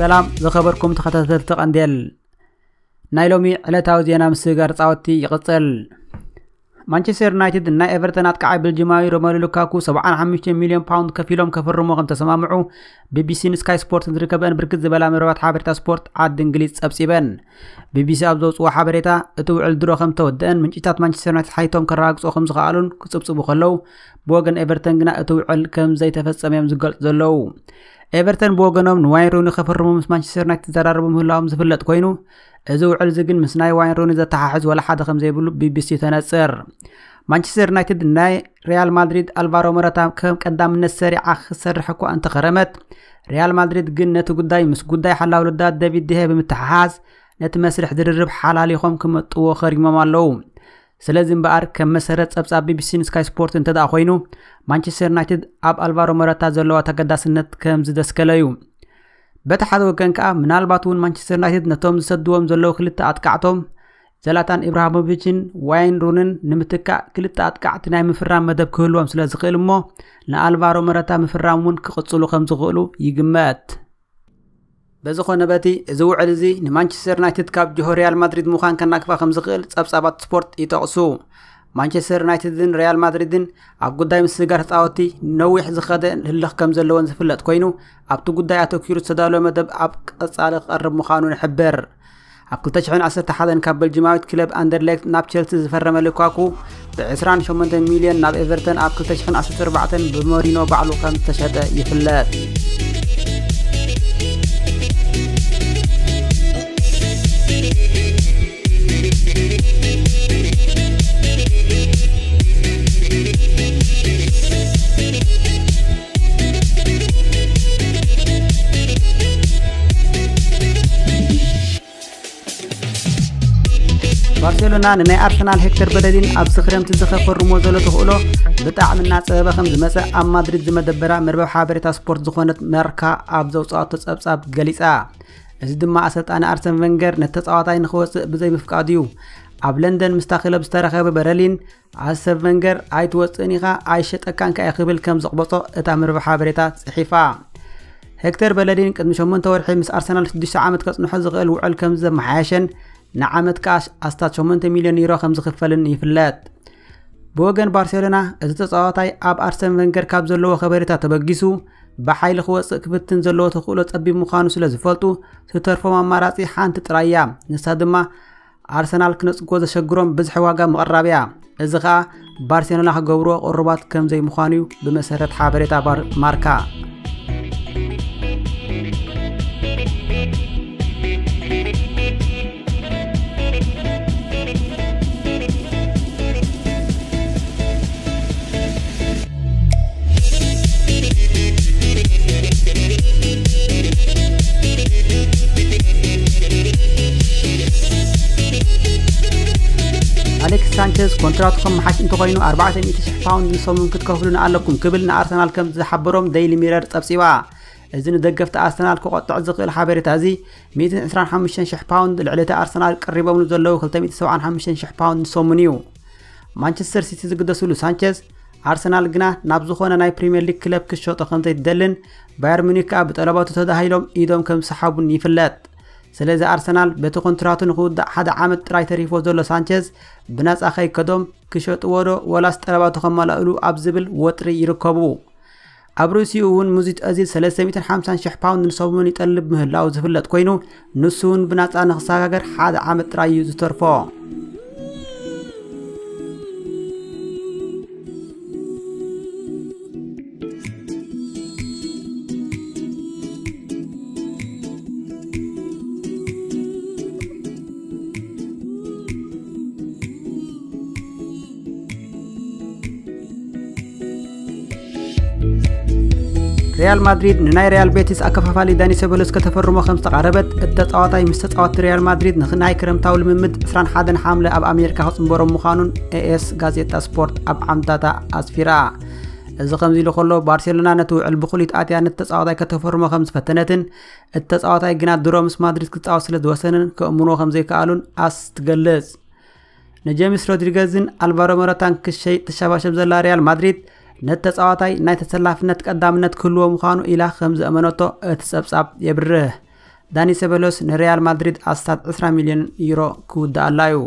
ሰላም ዝኸበርኩም ተኸታተልቲ ቀንዴል፣ ናይ ሎሚ ዕለታዊ ዜና ምስግጋር ጻወቲ ይቕጽል። ማንቸስተር ዩናይትድ ናይ ኤቨርተን ኣጥቃዓይ ቤልጂማዊ ሮመሉ ሉካኩ ሰብዓን ሓሙሽተ ሚልዮን ፓውንድ ከፊሎም ከፈርሞ ከም ተሰማምዑ ቢቢሲን ስካይ ስፖርትን ዝርከበን ብርክት ዝበላ መርበባት ሓበሬታ ስፖርት ዓዲ እንግሊዝ ጸብጺበን። ቢቢሲ ኣብ ዘውፅዎ ሓበሬታ፣ እቲ ውዕል ድሮ ከም ተወደአን ምንጭታት ማንቸስተር ዩናይትድ ሓይቶም ከረጋግፅዎ ከም ዝኸኣሉን ክጽብጽቡ ከለዉ፣ ብወገን ኤቨርተን ግና እቲ ውዕል ከም ዘይተፈጸመ እዮም ዝገልጹ ዘለዉ። ኤቨርተን ብወገኖም ንዋይን ሩኒ ከፈርሙ ምስ ማንቸስተር ዩናይትድ ተዘራረቡ ምህላዎም ዝፍለጥ ኮይኑ፣ እዚ ውዕል እዚ ግን ምስ ናይ ዋይን ሩኒ ዘተሓሕዝ ወላ ሓደ ከም ዘይብሉ ቢቢሲ ተነጽር። ማንቸስተር ዩናይትድ ናይ ሪያል ማድሪድ ኣልቫሮ ሞራታ ከም ቀዳምነት ሰሪዓ ክትሰርሕ እኳ እንተኸረመት፣ ሪያል ማድሪድ ግን ነቲ ጉዳይ ምስ ጉዳይ ሓላው ልዳት ዴቪድ ዲሄ ብምትሓሓዝ ነቲ መስርሕ ድርርብ ሓላሊኾም ክመጥዎ ኸሪሞም ኣለዉ። ስለዚ እምበኣር ከም መሰረት ጸብጻብ ቢቢሲን ስካይ ስፖርት እንተ ደኣ ኮይኑ፣ ማንቸስተር ዩናይትድ ኣብ ኣልቫሮ ሞራታ ዘለዋ ተገዳስነት ከም ዝደስከለ እዩ። በቲ ሓደ ወገን ከኣ ምናልባት እውን ማንቸስተር ዩናይትድ ነቶም ዝሰድዎም ዘለዉ ክልተ ኣጥቃዕቶም ዘላታን ኢብራሂሞቪችን ዋይን ሩንን ንምትካእ ክልተ ኣጥቃዕቲ ናይ ምፍራም መደብ ክህልዎም ስለ ዝኽእል እሞ ንኣልቫሮ ሞራታ ምፍራም እውን ክቕጽሉ ከም ዝኽእሉ ይግመት። በዝኾነ በቲ እዚ ውዕል እዚ ንማንቸስተር ዩናይትድ ካብ ጅሆ ሪያል ማድሪድ ምዃን ከናግፋ ከም ዝኽእል ጸብጻባት ስፖርት ይጠቕሱ። ማንቸስተር ዩናይትድን ሪያል ማድሪድን ኣብ ጉዳይ ምስግጋር ተጻወትቲ ነዊሕ ዝኸደ ህልኽ ከም ዘለወን ዝፍለጥ ኮይኑ፣ ኣብቲ ጉዳይ ኣተኲሩ ዝተዳለወ መደብ ኣብ ቀጻሊ ክቐርብ ምዃኑ ንሕብር። ኣብ ክልተ ሽሕን ዓሰርተ ሓደን ካብ በልጅማዊት ክለብ ኣንደርሌክት ናብ ቸልሲ ዝፈረመ ሉካኩ፣ ብ ዕስራን ሸሞንተን ሚልዮን ናብ ኤቨርተን ኣብ ክልተ ሽሕን ዓሰርተ ኣርባዕተን ብሞሪኖ ባዕሉ ከም ዝተሸጠ ይፍለጥ። ባርሴሎና ንናይ ኣርሰናል ሄክተር በለሪን ኣብዚ ክረምቲ እዚ ከፈርሞ ዘሎ ተኽእሎ ብጣዕሚ እናጸበበ ከም ዝመጸ ኣብ ማድሪድ ዝመደበራ መርበብ ሓበሬታ ስፖርት ዝኾነት ማርካ ኣብ ዘውጽኣቶ ጸብጻብ ገሊጻ። እዚ ድማ ኣሰልጣኒ ኣርሰን ቨንገር ነቲ ተጻዋታይ ንኽወጽእ ብዘይምፍቃዱ እዩ። ኣብ ለንደን ምስታ ክለብ ዝተረኸበ በረሊን ኣርሰን ቨንገር ኣይትወጽእን ኢኻ ኣይሸጠካን ከኣ ክብል ከም ዘቕበጾ እታ መርበብ ሓበሬታ ጽሒፋ። ሄክተር በለሪን ቅድሚ ሸሞንተ ወርሒ ምስ ኣርሰናል ሽዱሽተ ዓመት ከጽንሖ ዝኽእል ውዕል ከም ዘመሓየሸን ንዓመት ከኣ ኣስታት ሸሞንተ ሚልዮን ዩሮ ከም ዝኽፈልን ይፍለጥ። ብወገን ባርሴሎና፣ እዚ ተጻዋታይ ኣብ ኣርሰን ቨንገር ካብ ዘለዎ ከበሬታ ተበጊሱ ብሓይሊ ክወጽእ ክፍትን ዘለዎ ተኽእሎ ጸቢብ ምዃኑ ስለ ዝፈልጡ፣ ዝተርፎም ኣማራጺ ሓንቲ ጥራይ እያ። ንሳ ድማ ኣርሰናል ክነጽጎ ዘሸግሮም ብዝሒ ዋጋ ምቕራብ እያ። እዚ ኸኣ ባርሴሎና ክገብርዎ ቅሩባት ከም ዘይምዃኑ እዩ፣ ብመሰረት ሓበሬታ ባር-፣ ማርካ። ኣሌክስ ሳንቸዝ ኮንትራቱ ከም መሓሽ እንተኾይኑ ኣርባዕተ ሚእቲ ሽሕ ፓውንድ ንሰሙን ክትከፍሉና ኣለኩም ክብል ንኣርሰናል ከም ዝሓበሮም ደይሊ ሚረር ጸብጺባ። እዚ ንደገፍቲ ኣርሰናል ክቆጥዕ ዝኽእል ሓበሬታ እዚ፣ ሚእትን ዕስራን ሓሙሽተን ሽሕ ፓውንድ ልዕሊ እቲ ኣርሰናል ቀሪቦምሉ ዘለዉ ክልተ ሚእቲ ሰብዓን ሓሙሽተን ሽሕ ፓውንድ ንሰሙን እዩ። ማንቸስተር ሲቲ ዝግደስሉ ሳንቸዝ፣ ኣርሰናል ግና ናብ ዝኾነ ናይ ፕሪምየር ሊግ ክለብ ክሸጦ ከም ዘይትደልን፣ ባየር ሙኒክ ከኣ ብጠለባቱ ተዳሂሎም ኢዶም ከም ዝሰሓቡን ይፍለጥ። ስለዚ ኣርሰናል በቲ ኮንትራቱ ንኽውዳእ ሓደ ዓመት ጥራይ ተሪፎ ዘሎ ሳንቸዝ፣ ብናጻ ከይከዶም ክሸጥዎ ዶ ወላስ ጠለባቱ ከማልእሉ ኣብ ዝብል ወጥሪ ይርከቡ። ኣብ ርእሲኡ እውን ሙዚት ኦዚል ሰለስተ ሚእትን ሓምሳን ሽሕ ፓውንድ ንሰሙን ይጠልብ ምህላው ዝፍለጥ ኮይኑ፣ ንሱ እውን ብናጻ ንኽሰጋገር ሓደ ዓመት ጥራይ እዩ ዝተርፎ። ሪያል ማድሪድ ንናይ ሪያል ቤቲስ ኣከፋፋሊ ዳኒ ሰበሎስ ከተፈርሞ ከም ዝተቓረበት፣ እቲ ተጻዋታይ ምስ ተጻወትቲ ሪያል ማድሪድ ንናይ ክረምታዊ ልምምድ ዕስራን ሓደን ሓምለ ኣብ ኣሜሪካ ክጽንበሮም ምዃኑን ኤኤስ ጋዜጣ ስፖርት ኣብ ዓምዳታ ኣስፊራ። እዚ ከምዚ ኢሉ ከሎ፣ ባርሴሎና ነቲ ውዕል ብኹሊት ኣትያ ነቲ ተጻዋታይ ከተፈርሞ ከም ዝፈተነትን፣ እቲ ተጻዋታይ ግና ድሮ ምስ ማድሪድ ክጻወት ስለ ዝወሰነን ከእምንዎ ከም ዘይከኣሉን ኣስ ትገልጽ። ንጄምስ ሮድሪገዝን ኣልቫሮ ሞራታን ክሸይጥ ትሸባሸብ ዘላ ሪያል ማድሪድ፣ ነቲ ተጻዋታይ ናይ ተሰላፍነት ቀዳምነት ክህልዎ ምዃኑ ኢላ ከም ዘእመነቶ እቲ ጸብጻብ የብርህ። ዳኒ ሰበሎስ ንሪያል ማድሪድ ኣስታት ዕስራ ሚልዮን ዩሮ ክውድኣላ እዩ።